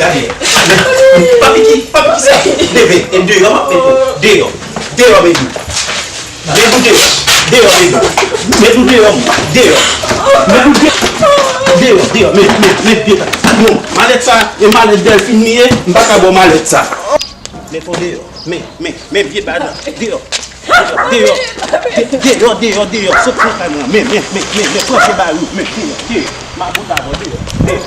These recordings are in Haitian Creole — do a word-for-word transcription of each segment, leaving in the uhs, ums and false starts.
Gade. Pa piki, pa piki sa. Leve, e deyò m ap met ou. Deyò. Deyò, baby. Met ou deyò. Deyò, baby. Met ou deyò, deyò. Met ou deyò. Deyò, deyò. Met, met, met pye ta. Non, malèt sa, e malèt Delphine li ye, m pa ka ba w malèt sa. Met ou deyò. Men, men, men pye pa nan. Deyò. Deyò, deyò, deyò, deyò, soti nan kay mwen. Men, men, men, men, men, pran pye ba yo. Men, deyò, deyò. M a bout avè w, deyò, deyò.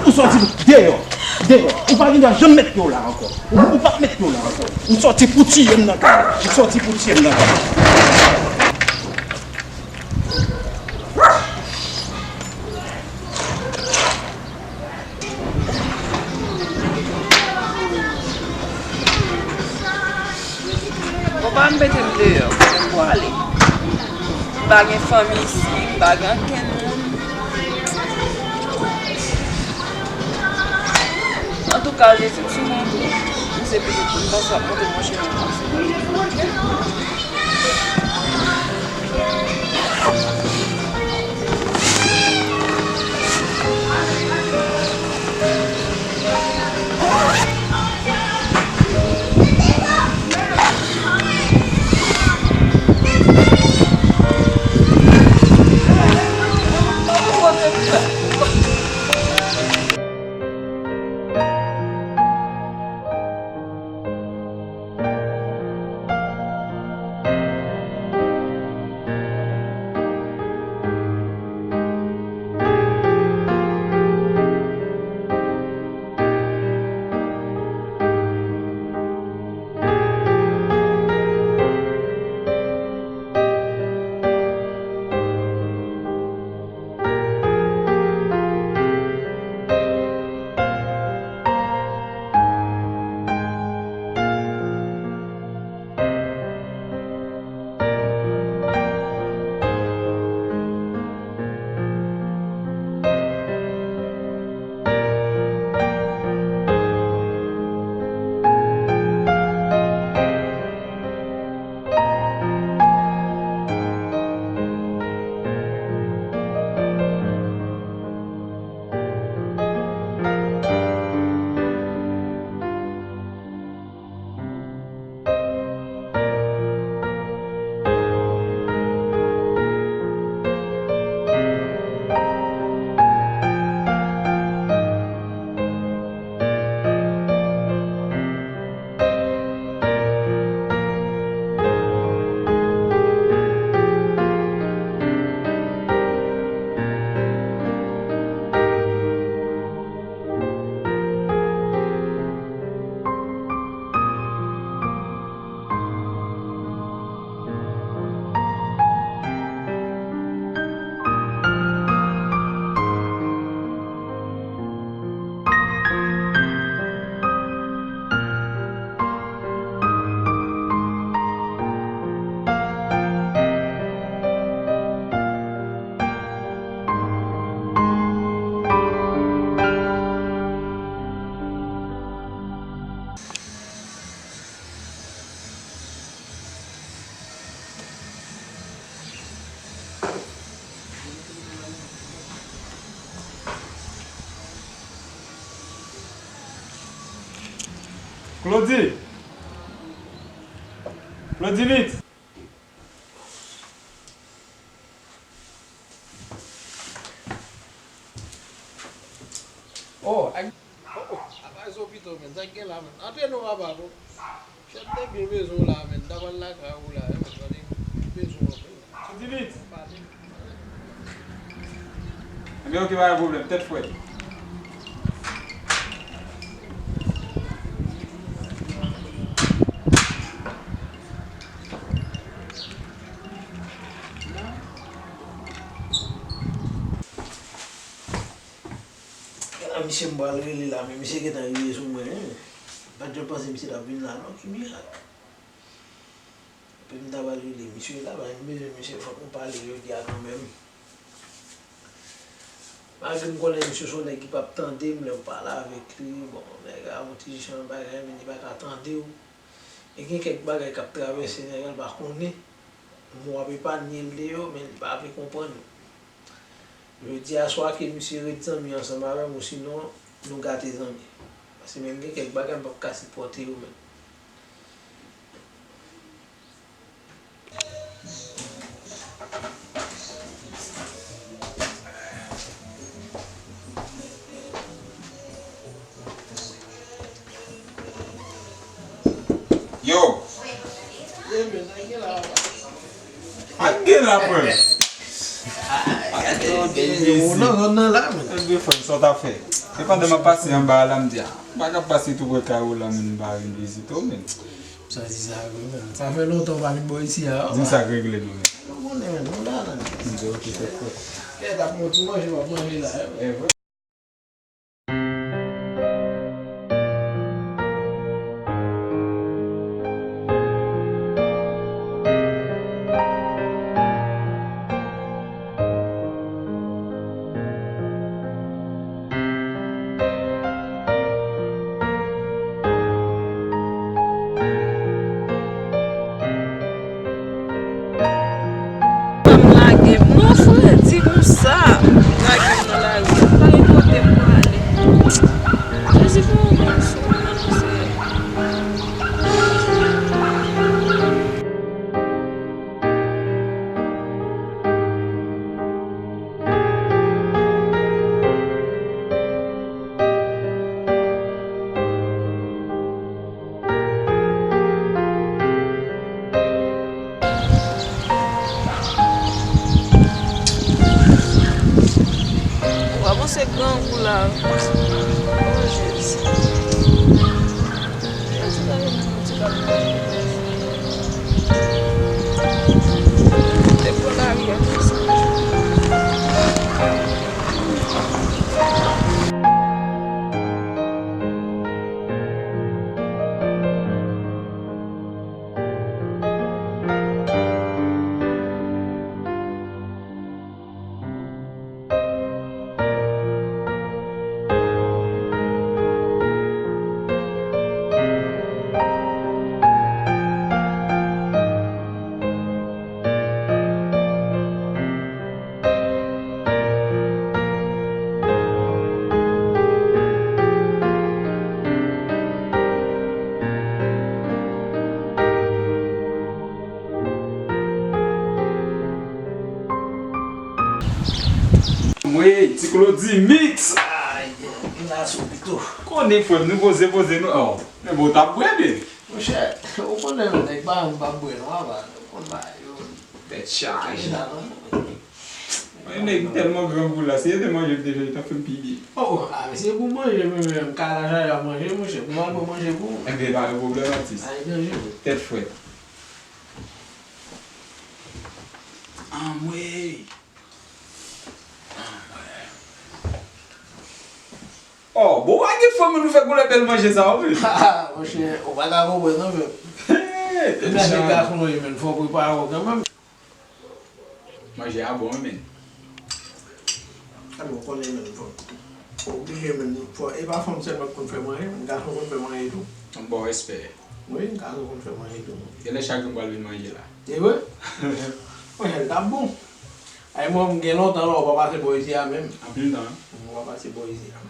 Ou soti deyò, deyò. Ou pa gen dwa janm met pye w la ankò. Ou, ou p ap met pye w la ankò. Ou soti pou tiye m nan kay la. Ou soti pou tiye m nan kay la. Bon, pa mete m deyò, kote m pou ale? M pa gen fanmi isi, m pa gen ankenn moun. Antouka, Jezi, m sou wout, m se pitit ou, m panse w ap montre m yon chemen pase. Claudy! Claudy, vit! Oh, ak... Oh, oh, apa zo pito, men, sa k gen la, men. Antre non, papa, bon. Chèf de byen bezwen w la, men. N ta pral lakay ou la, men, tande. Bezwen w anpil. Soti vit. Pale. Ebyen, oke, pa gen pwoblèm. Tèt frèt. A, misye m pral rele la, men misye gentan rive sou mwen, wi. M pa t janm panse misye t ap vin la, non, ki mirak. Epi m ta pral rele misye la, paske m bezwen misye, fòk nou pale jodi a kanmenm. Malgre m konnen misye se yon nèg ki p ap tande m lè m pale avèk li, bon, nèg la yon ti jan bagay, men li pa ka tande w. E gen kèk bagay k ap travèse nèg la, l pa konnen. Mo w ap epanye l de yo, men li pa vle konprann yo. Jodi a swa ke misye ret zanmi ansanm avè m, osinon nou gate zanmi. Paske menm gen kèk bagay m p ap ka sipòte yo menm. Yo! Ak gen la, frè. Ou nan zòn nan la, men. Ebyen, frè, sa w t ap fè? E pandan m ap pase anba a la, m di, ah, m pa ka pase tou prè kay ou la, men m pa vin vizite w, men. Sa di sa vre, men. Sa fè lontan w pa vin bò isi a. Di m sa k regle nou, men. Ou konnen, men, nou la, la. M di, ok, fè frè. Kèt ap monte manje, w ap manje la, e. Fanm lage m non, frè, di konsa. Lage m nan lari a, m pa gen kote m prale. Jezi, pou mwen sou mwen non, Seyè. Ou pa panse grangou la? Oh, Jezi. Jezi, gade moun ti kap manje. Te pran lari a konsa. Anmwey, Ti Claudy Mix! Ay, gen laso pito. Konnen frè m, nou poze poze nou. Oh, men bon, w t ap bwè, men. Monchè, ou konnen nèg pa m pa bwè non, apa. Ou konn bagay yo. Tèt chaje. Mwen, nèg tèlman grangou la, si se te manje m te fè, li t ap fè m pi byen. Oh, oh, ah, se pou manje, mwen menm, kay la chaje a manje, monchè, pou m al pran manje pou ou. Enben, pa gen pwoblèm, atis. Ay, danje. Tèt frèt. Anmwey. Anmwey. Oh, bon, pa gen fanm nou fè koulè bèl manje sa, wi. Monchè, ou pa ka konprann non, men. Hey, men se gason yo, men, fò w prepare w kanmenm. Manje a bon, wi, men. A bon, konnen, men, fò, fò oblije, men, fò, e pa fanm sèlman ki konn fè manje, men, gason konn fè manje tou. Bon, respè. Wi, gason konn fè manje tou. Genlè chak jou m pral vin manje la. E vre? Monchè, l t ap bon. Ay, mwen, m gen lontan la, ou pa pase bò isi a menm. Anpil tan, wi. Ou pa pase bò isi a.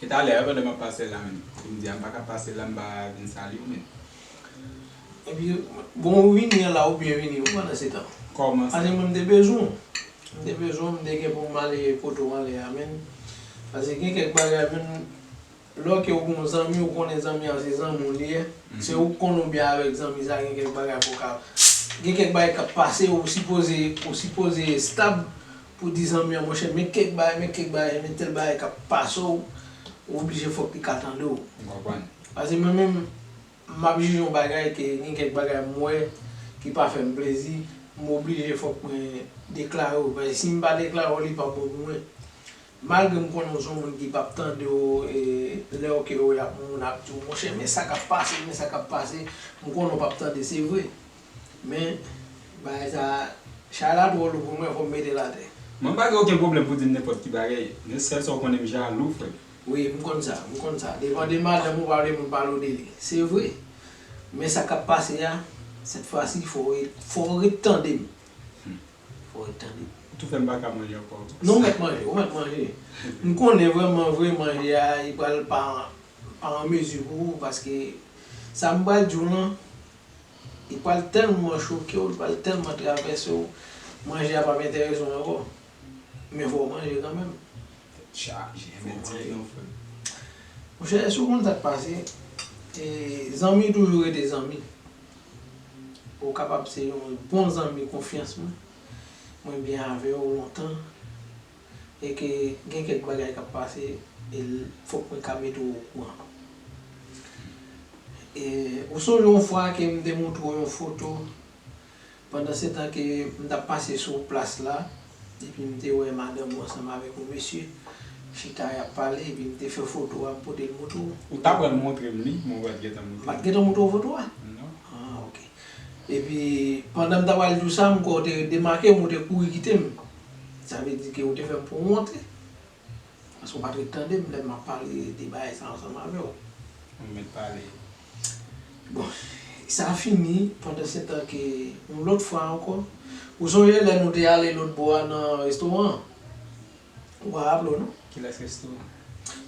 E talè a, pandan m ap pase la menm, m di a m pa ka pase la, m pa vin salye w menm. Epi, bon, ou vini an la, ou byen vini, ou pandan se tan. Kòman sa? Paske mwen, m te bezwen w. M te bezwen w, m te gen pou m ale kote w ale a menm. Paske gen kèk bagay menm, lè ke w gon zanmi, ou konnen zanmi an se zanmi w li ye. Se ou k konn ou byen avèk zanmi sa, gen kèk bagay pou w ka, gen kèk bagay k ap pase, ou sipoze, ou sipoze estab pou di zanmi an, monchè, men kèk bagay, men kèk bagay, men tèl bagay k ap pase w, ou oblije fòk li ka tande w. M konprann. Paske mwen menm, m ap jije yon bagay ke gen kèk bagay m wè ki pa fè m plezi, m oblije fòk mwen deklare w. Paske si m pa deklare w, li p ap bon pou mwen. Malgre m konnen w se yon moun ki p ap tande w, e, lè w ke w ap moun ap di w, monchè, men sa k ap pase, men sa k ap pase, m konnen w p ap tande, se vre. Men, bagay sa, chay la twò lou pou mwen, fò m mete l atè. Mwen pa gen okenn pwoblèm pou di m nenpòt ki bagay, men sèl sa w konnen m jalou, frè m. Wi, m konn sa, m konn sa. Devan de madanm ou pa vle moun pale w de li. Se vre. Men sa k ap pase a, sèt fwa si, fò w ret, fò w ret tande m. Fò w ret tande m. Tou fè m pa ka manje ankò. Non, ou mèt manje, ou mèt manje. M konnen vrèman vre manje a, li pral pa, pa an mezi pou ou, paske sa m pral di w lan, li pral tèlman choke w, li pral tèlman travèse w, manje a p ap enterese w ankò. Men fò w manje kanmenm. Tèt chaje, men di non, frè m. Monchè, èske w konn sa k pase? E, zanmi toujou rete zanmi. Ou kapab se yon bon zanmi konfyans mwen. Mwen byen avè w lontan. E ke gen kèk bagay k ap pase, e l, fòk mwen ka mete w okouran. E, ou sonje yon fwa ke m te montre w yon foto, pandan se tan ke m t ap pase sou plas la, epi m te wè madanm ou ansanm avèk yon mesye chita y ap pale, epi m te fè foto a, m pote l montre w. Ou ta pral montre m li, men ou pa t gentan montre m. M pa t gentan montre w foto a? Non. Ah, ok. Epi, pandan m ta pral di w sa, m kwè w te demake m, ou te kouri kite m. Sa vle di ke ou te fè m pran wont. Paske w pa t ret tande m lè m ap pale de bagay sa ansanm avè w. Ou mèt pale. Bon, sa fini, pandan se tan ke yon lòt fwa ankò. Ou sonje lè nou te ale lòt bò a nan restoran an? Ou pa raple w, non? Kilès restoran?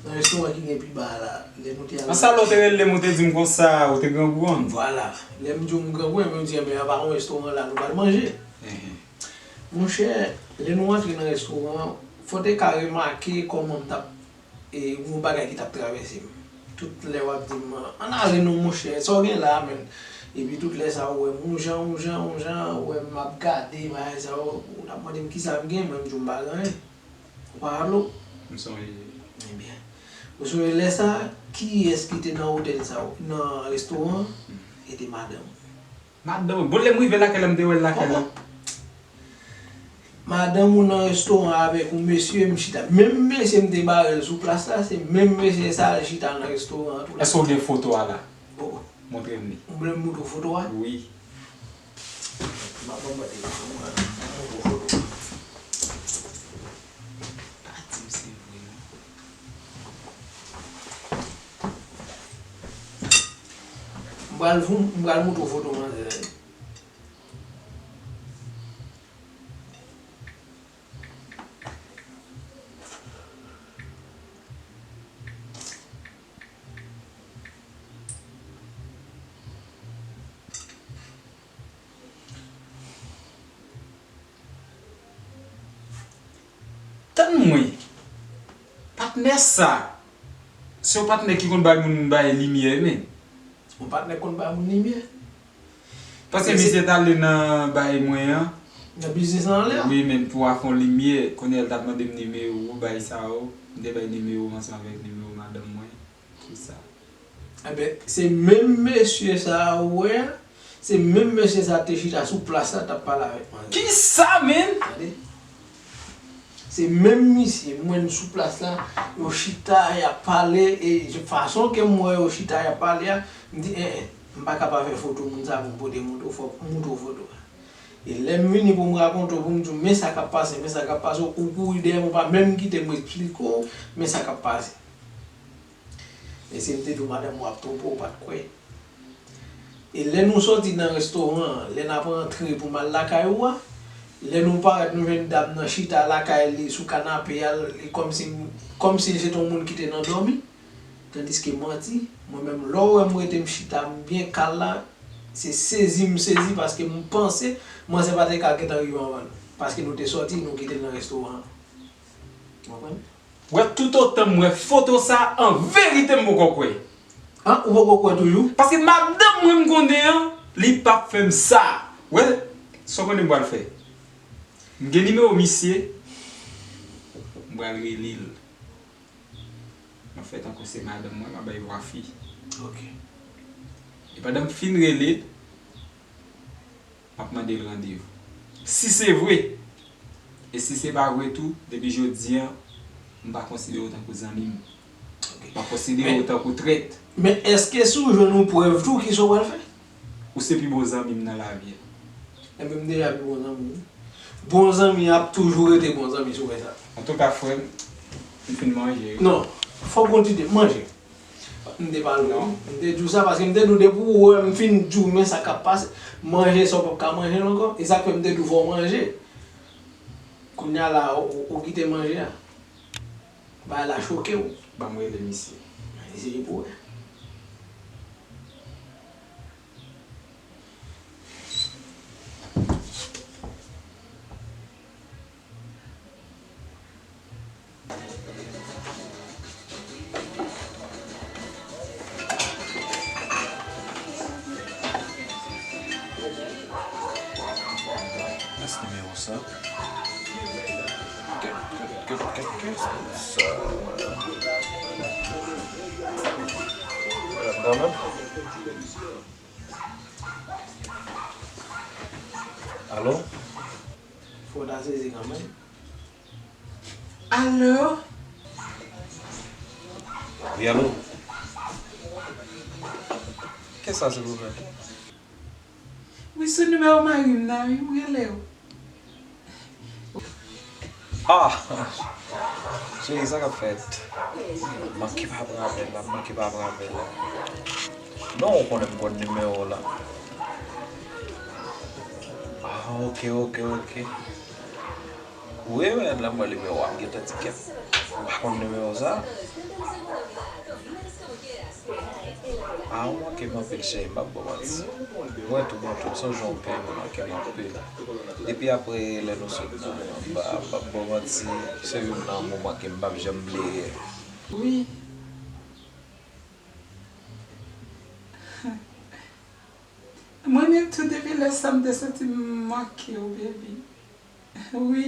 Nan restoran ki gen pi ba a la, lè nou te ale. Nan sa lè w te rele m, ou te di m konsa, ou te grangou an. Vwala. Lè m di w m grangou, men m di, enben, apa yon restoran la, nou pral manje. Enhen. Monchè, lè nou antre nan restoran an, fò w te ka remake kòman m t ap, e, gen yon bagay ki t ap travèse m. Tout lè w ap di m, ann ale non monchè, sa w gen la a, menn? Epi tout lè sa a, ou wè m yon jan, yon jan, yon jan, ou wè m ap gade, bagay sa yo, ou t ap mande m kisa m gen, mwen m di w m pa gen anyen. Ou pa raple w? M sonje. Ebyen. Ou sonje lè sa a, kiyès ki te nan otèl sa a, nan restoran an? E te madanm ou. Madanm, bon, lè m rive lakay la, m te wè l lakay la. Madanm ou nan restoran avèk yon mesye, m chita. Menm mesye m te bare l sou plas la, se menm mesye sa a l chita nan restoran an tou la. Èske w gen foto a la? Bon. Montre m li. Ou vle m montre w foto a? Wi. Ban m pran telefòn mwen, ban m montre w foto a. Pa di m se vre non. M pral, m pral montre w foto manzè a. Tann mwen. Patnè sa, se yon patnè ki konn bay moun bay limyè, men. Yon patnè k konn bay moun limyè? Paske misye t ale nan bay mwen an. Nan biznis lan anlè a? Wi, men pou a fè yon limyè, kounye a l t ap mande m nimewo, bay sa yo. M te bay nimewo m ansanm avèk nimewo madanm mwen. Kisa? Enben, se menm mesye sa a ou wè a, se menm mesye sa a te chita sou plas la, t ap pale avèk manzè. Kisa, menn? Tande. Se menm misye, m wè n sou plas la, yo chita, y ap pale, e fason ke m wè yo chita, y ap pale a, m di, en, en, m pa ka pa fè foto moun sa pou m pote montre w, fòk m montre w foto a. E lè m vini pou m rakonte w, pou m di w, men sa k ap pase, men sa k ap pase, ou kouri dèyè m, ou pa menm kite m eksplike w, men sa k ap pase. E si m te di w madanm ou ap twonpe w, ou pa t kwè. E lè nou soti nan restoran an, lè n ap rantre pou m al lakay ou a, lè nou parèt, nou jwenn dam nan chita lakay li sou kanape a, li kòmsi, kòmsi l se t on moun ki te nan dòmi. Tandiske manti, mwen menm, lè w wè m rete m chita, m byen kal la, se sezi m sezi paske m panse manzè pa te ka gentan rive anvan nou. Paske nou te soti, nou kite l nan restoran an. Ou konprann? Wè, toutotan m wè foto sa, an verite m poko kwè. An, ou poko kwè toujou? Paske madanm mwen m konnen an, li p ap fè m sa. Wè, sa w konnen m pral fè? M gen nimewo misye, m pral rele l. M ap fè tankou se madanm mwen, m ap bay vwa fi. Ok. E pandan m fin rele l, m ap mande l randevou. Si se vre, e si se pa vre tou, depi jodi a, m pa konsidere w tankou zanmi m. M ap konsidere w tankou trèt. Men èske si w jwenn yon prèv tou, kisa w pral fè? Ou se pi bon zanmi m nan lavi a. Enben, m deja pi bon zanmi w. Bon zanmi ap toujou rete bon zanmi, si w wè sa. Antouka, frè m, m fin manje wi. Non, fòk w kontinye manje. M te pale w wi. M te di w sa paske m te di w depi w wè m fin di w men sa k ap pase, manje sa w p ap ka manje l ankò. E sa k fè m te di w fò w manje. Kounye a la, ou, ou, ou kite manje a. Bagay la choke w. Ban m rele misye. Eseye pou wè. Kiyès nimewo sa? Kiyès, kiyès, kiyès, kiyès sa? Ladan menm? Alo? Fò w ta sezi kanmenm. Alo? Wi, alo? Kiyès sa, silvouplè? Wi, sou nimewo mari m nan, wi, m rele w. Ah! Cheri, sa k ap fèt? M manke pa pran apèl la, m manke pa pran apèl la. Non, ou konnen m konn nimewo w la. Ah, ok, ok, ok. Wi, men, lè m wè nimewo a, m gentan di kèt. M pa konn nimewo sa. Ah, ou manke m anpil, cheri, m p ap ba w manti. Mwen tou, mwen tou, m sonje yon pil, ou manke m anpil. Depi apre lè nou sot nan, m p ap ba w manti, se youn nan moman ke m p ap janm bliye. Wi. Mwen menm tou, depi lè sa, m te santi m manke w, baby. Wi.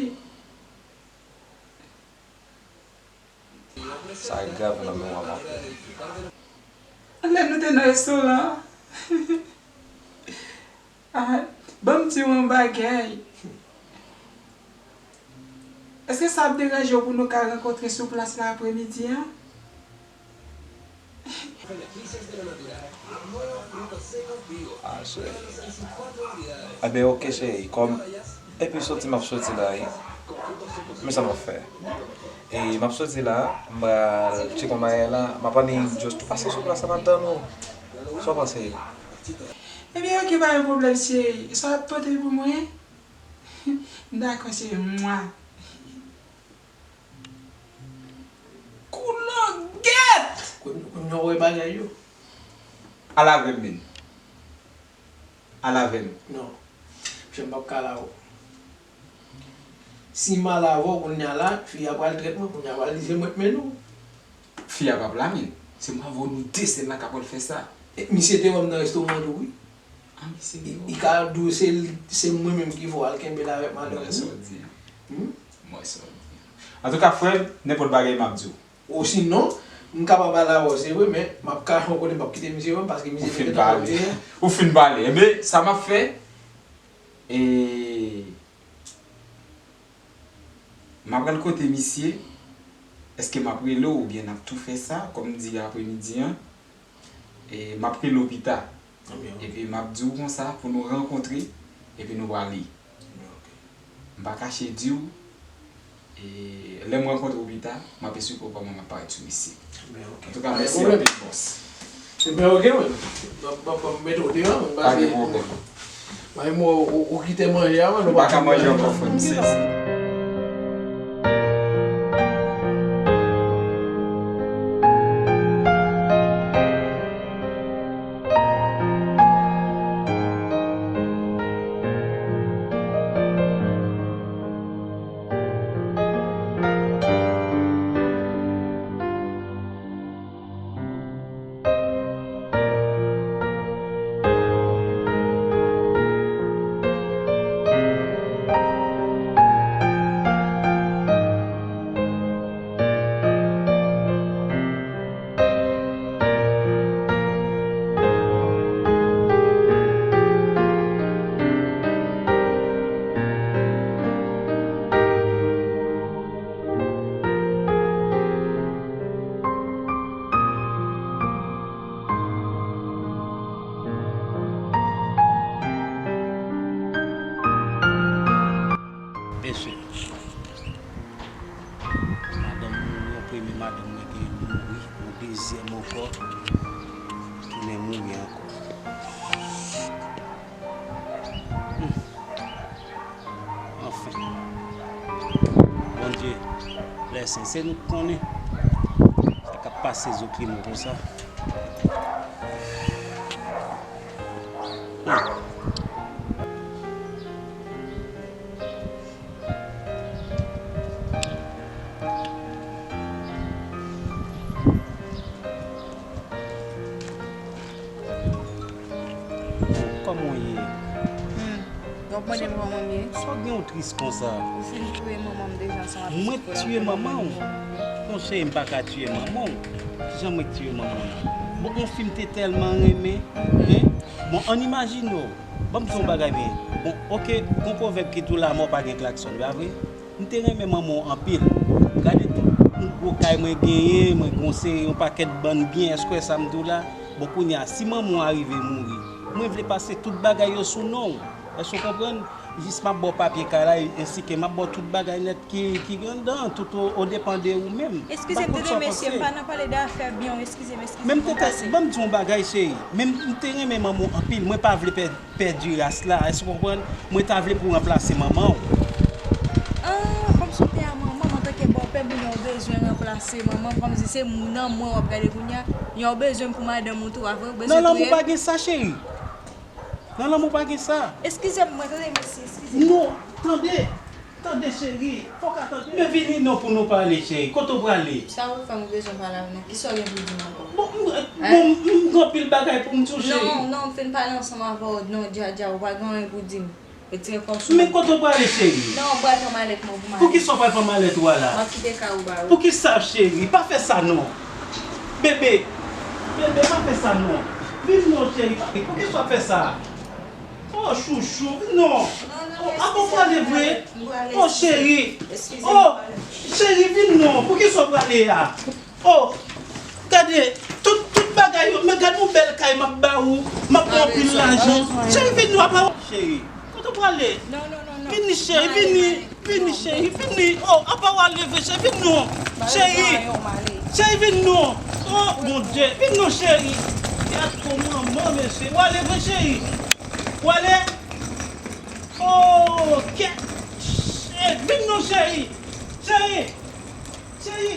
Sa grav nan memwa m ankò. Lè nou te nan restoran an. Ah, ban m di w yon bagay. Èske sa ap deranje w pou nou ka rankontre sou plas la apremidi an? Ah, cheri. Enben, ok, cheri. Kòm, epi soti m ap soti la, wi. Men sa m ap fè. E m ap soti la, m pral tcheke yon bagay la, m ap annik just pase sou plas la, m ap tann ou. Sa w panse? Ebyen, ok, pa gen pwoblèm, cheri. Sa w ap pote pou mwen? Dakò, cheri, mwa. Koulangèt! Koun-, kounye a w wè bagay yo. Al avè m, men. Al avè m. Non. Monchè, m p ap ka al avè w. Si m al avè w kounye a la, fi a pral trèt mwen, kounye a pral di se mwen k mennen w. Fi a p ap la, men. Se mwen avè w, nou de sèl la k ap pral fè sa. E, misye te wè m nan restoran an tou, wi. Ah, misye te wè w. Li ka di w se, se mwen menm ki fè w al kenbe l avèk madanm ou. M wè sa w di a. Hmm? M wè sa w di a. Antouka, frè m, nenpòt bagay m ap di w. Osinon, m kapab al avè w, se vre, men m ap kache yon kote, m p ap kite misye wè m, paske misye te gentan wè m deja. Ou fin pale. Enben, sa m ap fè, e, m ap al kote misye, èske m ap rele w oubyen n ap tou fè sa, kòm m di apremidi an, e, m ap rele w pita. Ebyen, ok. Epi m ap di w konsa pou nou rankontre, epi nou prale. Ebyen, ok. M pa kache di w, e, lè m rankontre w pita, m ap esplike w kòman m ap parèt sou misye. Ebyen, ok. Antouka, mèsi anpil, bòs. Ebyen, ok, mwen. M ap, m ap, m ap mete w deyò, mwen. Pa gen pwoblèm. Mwen, mwen, ou, ou kite manje a, mwen, nou pa ka manje ankò, frè m, m sezi. Mesye, madanm mwen, yon premye madanm mwen te mouri, yon dezyèm ankò tounen mouri ankò. Hmm. Anfen. Dye, lè sen, se nou k konnen sa k ap pase Zoklimo konsa. Kòman w ye? Hmm. W ap mande m kòman m ye? Sa w gen w tris konsa? Ou fin touye manman m deja san apèn. Mwen tiye manman w? Non cheri, m pa ka tiye manman w. Kijan mwen tiye manman w? Bon, yon fi m te tèlman renmen, hein? Bon, ann imajine w. Ban m di w yon bagay byen. Bon, oke, gon pwovèb ki di w la mò pa gen klaksòn, pa vre? M te renmen manman w anpil. Gade tout yon gwo kay mwen genyen, mwen gon seri yon pakèt bann byen, èske w wè sa m di w la? Bon, kounye a, si manman w arive mouri, mwen vle pase tout bagay yo sou non w. Èske w konprann? Jis m ap ba w papye kay la, ensi ke m ap ba w tout bagay nèt ki, ki gen anndan an, tout o, o depan de ou menm. Eskize m, tande mesye, m pa nan pale de afè byen, eskize m, eskize m. Men m te, ban m di w yon bagay, cheri. Men m te renmen manman w anpil, mwen pa vle pèdi pèdi ras la, èske w konprann? Mwen ta vle pou w ranplase manman w. Ah, kòmsi w te a manman m, antanke bòpè, m gen yon bezwen ranplase manman m, kòmsi se moun nan mwen w ap gade kounye a, yon bezwen pou madanm ou tou, pa vre? Ou bezwen touye l? Nan lanmou pa gen sa, cheri. Nan lanmou pa gen sa. Eskize m, mwen, tande, mesye, eskize m. Non, tande. Tande, cheri, fò w ka tande. Men vini non pou nou pale, cheri. Kote w prale? Sa w fè m bezwen pale avè w non? Kisa w gen pou di m ankò? Bon, m, bon, m, m gen anpil bagay pou m di w, cheri. Non, non, m fin pale ansanm avè w. Non, dja, dja, ou pa gen anyen pou di m. Retire kò w sou mwen. Men kote w prale, cheri? Non, m pral pran malèt mwen pou m ale. Poukisa w pral pran malèt ou a la? M ap kite kay ou ba ou. Poukisa, cheri? Pa fè sa, non. Bebe, bebe, pa fè sa, non. Vin non, cheri. Poukisa w ap fè sa? Oh, chouchou, non. Non, non, oh, eskize m, m prale, m prale, oh, eskize m. Cheri. Eskize m, oh, m prale. Cheri, vin non. Poukisa w prale a? Oh, gade, tout, tout bagay yo. Men gade yon bèl kay m ap ba ou. M ap ba w anpil lajan. Cheri, vin non, apa w, cheri. Kote w prale? Non, non, non, non. Vini, cheri, vini. Vini, cheri, vini. Oh, apa w al leve, cheri, vin non. Cheri. Cheri, vin non. Oh, Bondye, vin non, cheri. Gad kòman manman, mesye. W ale vre, cheri? W ale? Oh, kèt. Cheri, vin non, cheri. Cheri. Cheri.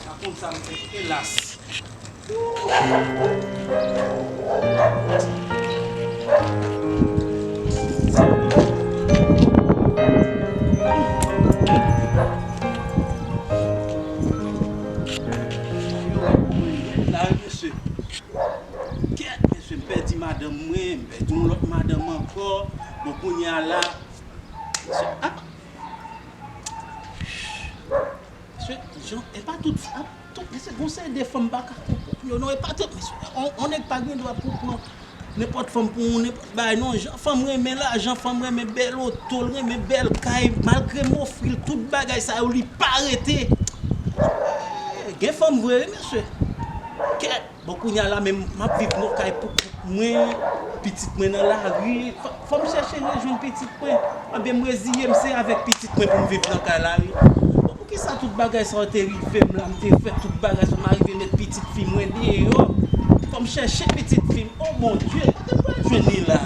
Pa konn sa m fè, elas. La, mesye. Kèt, mesye, m pèdi madanm mwen, m pèdi yon lòt madanm ankò. Bon, kounye a la, mesye, ah! Mesye, jan, e pa tout, ah, tout, mesye, gon seri de fanm m pa ka konprann yo, non, e pa tout, mesye, on, on nèg pa gen dwa pou pran nenpòt fanm pou yon nenpòt bagay, non, jan fanm renmen lajan, fanm renmen bèl oto, l renmen bèl kay, malgre m ofri l tout bagay sa yo, li pa rete. Eh, gen fanm vre, wi, mesye. Kèt. Bon, kounye a la menm, m ap viv nan kay pou kont mwen, pitit mwen nan lari. Fò, fò m chèche rejwenn pitit mwen. Ebyen, m reziye m, se avèk pitit mwen pou m viv nan kay la, wi. Bon, poukisa tout bagay sa yo te rive m la, m te fè tout bagay sa, m arive met pitit fi mwen deyò. Fò m chèche pitit fi m. Oh, Bondye, kote m pral jwenn li la?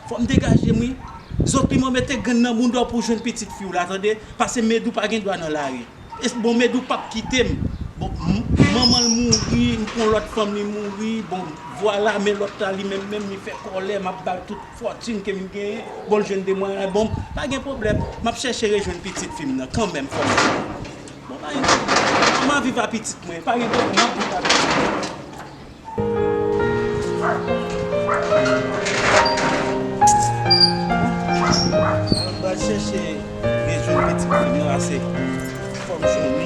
Fò m degaje m, wi. Zòt li mwen mete grenn nan bounda w pou w jwenn pitit fi w la, tande? Pase Medou pa gen dwa nan lari. E bon, Medou p ap kite m. Bon, m, manman l mouri, m pran lòt fanm li mouri. Bon, vwala, men lòt la, li menm, menm, li fè kòlè, m ap ba l tout fòtin ke m genyen. Bon, l jwenn de mwayen. Bon, pa gen pwoblèm. M ap chèche rejwenn pitit fi m nan, kanmenm, fò m. Bon, pa gen pwoblèm. M ap viv a pitit mwen. Pa gen pwoblèm, m ap viv a pitit mwen. Al pral chèche rejwenn pitit fi m nan ase. Fò m jwenn li.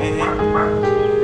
Enhen.